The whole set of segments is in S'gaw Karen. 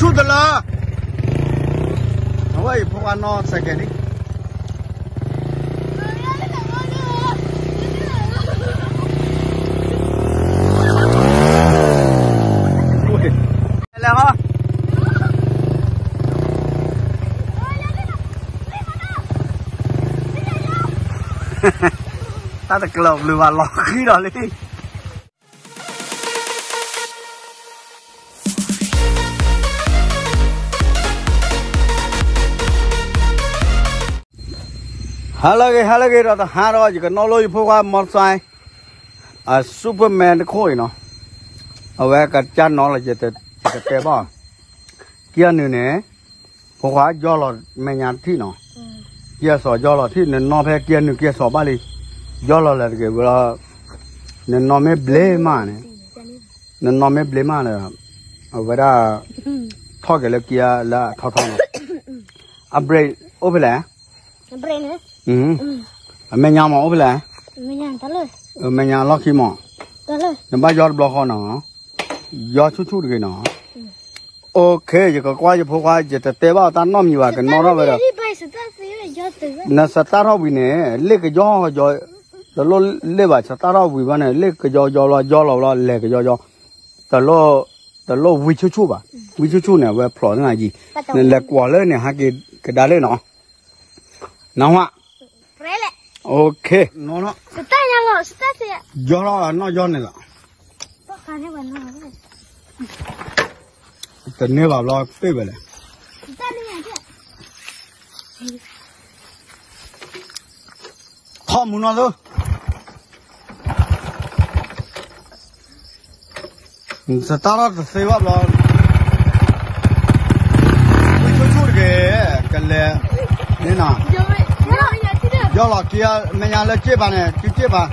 ဆူၣ်တလၢ, အဝဲအံၤဖိခွါနီၢ်စဲးကဲးန့ၣ် လဲၤဟီ, တၢ်တကျၢၤဘျုးဘၣ်လီၤဃံဒီးလံ. ဟါလၢအဂ့ၤ ဟါလၢအဂ့ၤဒီးတဟါဒီး ယကနီၣ်လိယဖိခွါ motorcycle အ Superman တခိၣ်အံၤနီၤ, အဝဲကစၢ်နီၤလီၤ ယတတဲဘၣ်, ကံနုာ်န့ၣ် ဖိခွါယီၢ်လီၤမဲာ်ညါတထံၣ်နီၤ, ကံအစီၤယီၢ်လီၤထံၣ် နနီၢ်ဖဲကံနုာ်ကံအစီၤဘၣ်လံ, ယီၢ်လီၤလၢတဂ့ၤဝဲလီၤ, နနီၢ်မ့ၢ်ဘျ့မးန့ၣ်, နနီၢ်မ့ၢ်ဘျ့မးဒီး အဝဲဒၣ် ထီၣ်က့ၤလၢကံလၢအထီထီနီၤ, အ brake အိၣ်ဖဲလဲၣ်, အမဲာ်ညါမးအိၣ်ဖဲလဲၣ်, အမဲာ်ညါလီၢ်ခံမး, နဘၣ်ယီၢ်တဘျီဃီနီၤ, ယီၢ်ဆူၣ်ဆူၣ်တဂ့ၤနီၤ. OK ယကကွၢ်ယဖိခွါ ယတတဲဘၣ်အီၤတၢ်နီတမံၤဘၣ် ကနီၣ်ထီၣ်ဝဲဒီး နစတၢ်ထီၣ်ဝံၤန့ၣ် လ့ၣ်ကယီကယီ, တလိၣ်လ့ၣ်ဘၣ် စတၢ်ထီၣ်ဝံၤဘၣ်န့ၣ် လ့ၣ်ကယီကယီဘျီ ယီၢ်လီၤဘျီ လဲၤကယီကယီ, တလိၣ်ဝံဆူၣ်ဆူၣ်ဘၣ်, ဝံဆူၣ်ဆူၣ်န့ၣ် အဝဲဖျိးန့ၢ်ယံၤ, နလဲၤကွၢ်လၢန့ၣ် ဟဲက့ၤကဒါလ့ၣ်နီၤ, နၢ်ဟူဧါ, OK, ယီၢ်ထီၣ်နီၣ်ယီၢ်န့ၣ်လီၤ. တန့ၢ်ဘၣ်ဘျီ ပ့ၢ်ဝဲလဲၣ်. ထီၣ်မူနီၢ်သု, စတၢ်ထီၣ်တသ့ဘၣ်ဘျီ, ဝံဆူၣ်ဆူၣ်တက့ၢ်, ကလဲၤ, န့ၣ်နီၤ, ယီၢ်လီၤက့ၤ မဲာ်ညါလၢက့ၣ်ပၤန့ၣ် က့ၣ်ပၤ,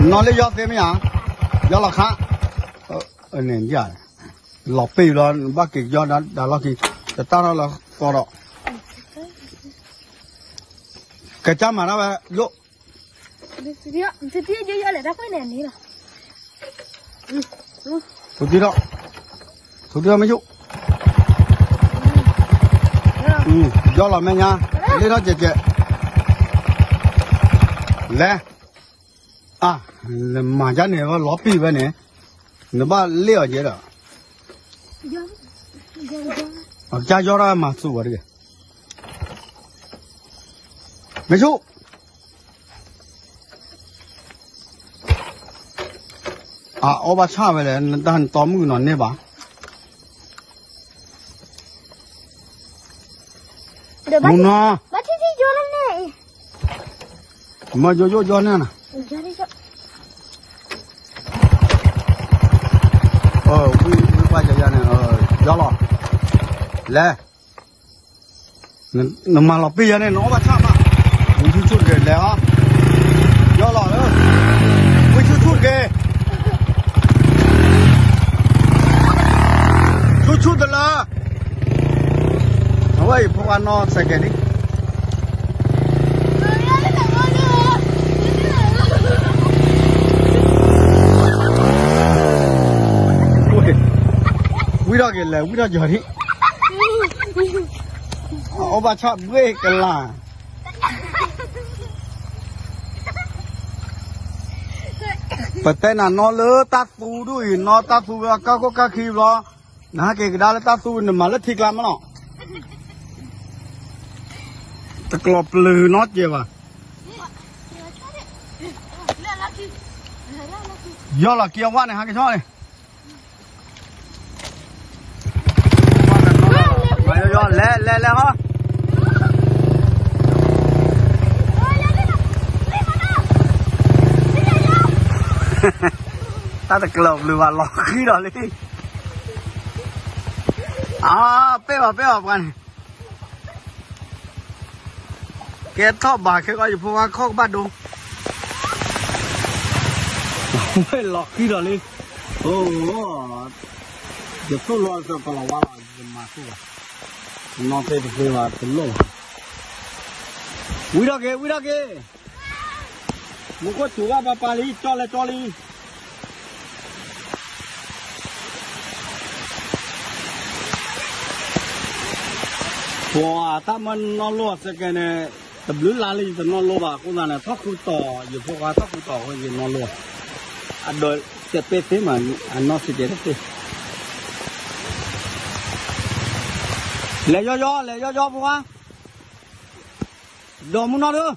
နီၢ်လၢယီၢ်သ့မ့ၢ်ဧါ, ယီၢ်လီၤခါ, န့ၣ် လီၤပ့ၢ်ဘျီ ဘၣ်က့ၤကယီၢ်ဒၣ်လီၢ်ခံ, တတၢ်ထီၣ်လၢသီဒီး, ကစၢ်မၤတၢ်ဝဲ, ယိၣ်, ထူတံထီၣ်, ထူတံထီၣ်မ့ၢ်ယိၣ်, ယီၢ်လီၤမဲာ်ညါ, လ့ၣ်ထီၣ်ကဲးကဲး, လဲၤ အါ, နမၤဒ်န့ၣ် လီၤပံာ်ဝဲန့ၣ်, နဘၣ်လ့ၣ်အီၤကဲဒီး, အကစၢ်ယီၢ်ဒၣ်မၤသူၣ်ဝဲတဂ့ၤ, မ့ၢ်ဆူၣ်, အအီၣ်ဘၣ်ဆၣ်ဝဲလဲၣ်, နတၢ်နတီမုၣ်ကနီၤန့ၢ်ဘၣ်, မူနီၤ, မ့ၢ်ယိၣ်ယိၣ်ယီၢ်န့ၣ်, ဝံၢ်ပှၢ်ယၤယၤန့ၣ်, ယီၢ်လီၤ, လဲၤ, နမၤလီၤပံာ်ယၤန့ၣ် နအီၣ်ဘၣ်ဆၣ်မး, ဝံဆူၣ်ဆူၣ်တက့ၢ် လဲၤအီၤ, ယီၢ်လီၤ, ဝံဆူၣ်ဆူၣ်တက့ၢ်. ဆူၣ်ဆူၣ်တလၢ, အဝဲအံၤဖိခွါနီၢ်စဲးကဲးန့ၣ်, ဝံထီၣ်က့ၤလဲၤ ဝံထီၣ်က့ၤဒံး, အီၣ်ဘၣ်ဆၣ်ဘှ့ၣ်ကလာ် ပတဲနၤနီၢ်လၢတၢ်သူဒိၣ်အံၤ နီၢ်တၢ်သူဝဲကါခိၣ်ကါခံဘျီ, နဟဲက့ၤကဒါလၢတၢ်သူ နမၤလၢထံကျါမးနီၤ, တကျီၢ်ပျုၤနီတစဲးဘၣ်, ယီၢ်လီၤက့ၤအဝဲန့ၣ် ဟဲက့ၤဆီန့ၣ် လဲၤ လဲၤ လဲၤဟီ, တၢ်တကျၢၤဘျုးဘၣ်လီၤဃံဒီးလံ, အါ ပ့ၢ်ဘၣ် ပ့ၢ်ဘၣ်ပှၤန့ၣ် ကဲထီၣ်ဘၣ်ခဲကီး ယဖိခွါခီၣ်ကဘၣ်ဒိ, ဝဲလီၤဃံဒီးလံ, အိ, ယသိၣ်လီၤစၢၤကလီၤဝါလီၤ ယမၤသိၣ်ဘၣ်, နီၢ်သ့ၣ်တသ့ဘၣ်တလိၣ်ဘၣ်, ဝံထီၣ်က့ၤ ဝံထီၣ်က့ၤ, မူခိၣ်စူၤဘၣ်ပၢ်ပၢ်လံ ကၠီလဲၤကၠီလံ. ပှၤတၢ်မၢနီၣ်လိၣ်စဲးကဲးန့ၣ်, တဘျုးလါလၢယတနီၣ်လိၣ်ဘၣ် အဃိသတးန့ၣ် ထီၣ်ဃုတီၤ ယဖိခွါထီၣ်ဃုတီၤအဃိယနီၣ်လိၣ်, အဒိးစဲးပဲသ့မး အနီၣ်စဲးကဲးတသ့, လဲၤယီယီ လဲၤယီယီဖိခွါ, ဒီးမုၢ်နီၣ်ဒုး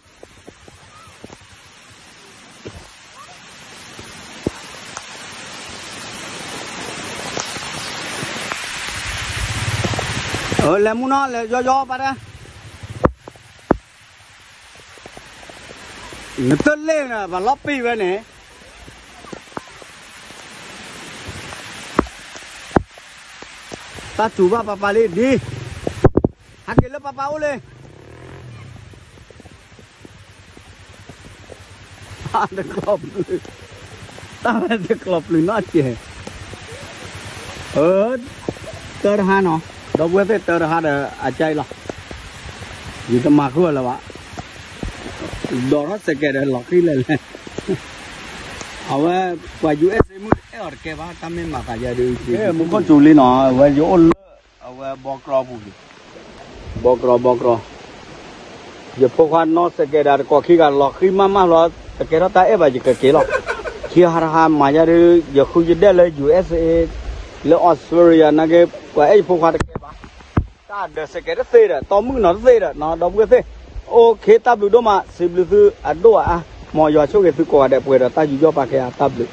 လဲၤမုၢ်နီၣ် လဲၤယီယီပၢ်တဲ, နတလဲၣ်နၤ ပှၤလီၤပ့ၢ်ဝဲန့ၣ်, တၢ်စူၤဘၣ်ပၢ်ပၢ်လံဒ်, ဟဲက့ၤလၢပၢ်ပၢ်အိၣ်လံ တကျီၢ်ပျုၤ, တၢ်ဝဲတကျီၢ်ပျုၤနီတစဲး, အၢ, တၢတဟါနီၤ, ဒီပုၢ်ဝဲၢ်သ့ၣ် တၢတဟါဒီးအကါအံၤလီၤ, ယတမၤဃုာ်လၢၤဘၣ်, ဒိးထီၣ်စဲးကဲးဒီးလီၤဃံလဲၣ်လဲၣ်, အဝဲ ပှၤ ယူႇအ့ၣ်စ့ မုၣ်တအဲၣ်အီၤတကဲဘၣ် တၢ်မ့ၢ်မၤသးယၤဒုး, မူခိၣ်စူၤလံနီၤ, အဝဲယအိၣ်လၢ အဝဲဘီကြီပူၤလံ ဘီကြီ ဘီကြီ, ယဖိခွါနီၣ်စဲးကဲးဒီးတကိးခံဂၤ လီၤဃံမးမးလီၤ, တကဲထီၣ်တၢ်အဲၣ်ဘၣ် ယကက့ၤလီၤ, ခံဟါတဟါမၤယၤဒုး ယဃုယဒဲၣ်လၢ ယူႇအ့ၣ်စ့ လၢ Australia နာ်က့ ပှၤအဲၣ်ယဖိခွါတကဲဘၣ်, တၢ်ဒၢးစဲးကဲးတသ့ဒီး တီမုၣ်ကနီၤတသ့ဒီး ဒီပုၢ်ဝဲၢ်သ့ၣ်, အိၣ်ခ့ တၢ်ဘျုးဒိၣ်မး စံးဘျုးသုအဒိၣ်အအါ, မ်ယွၤဆိၣ်ဂ့ၤသုကိးဂၤဒဲး ပှဲၤဒီးတၢ်ယူးယီၣ်ပာ်ကဲအါ တၢ်ဘျုး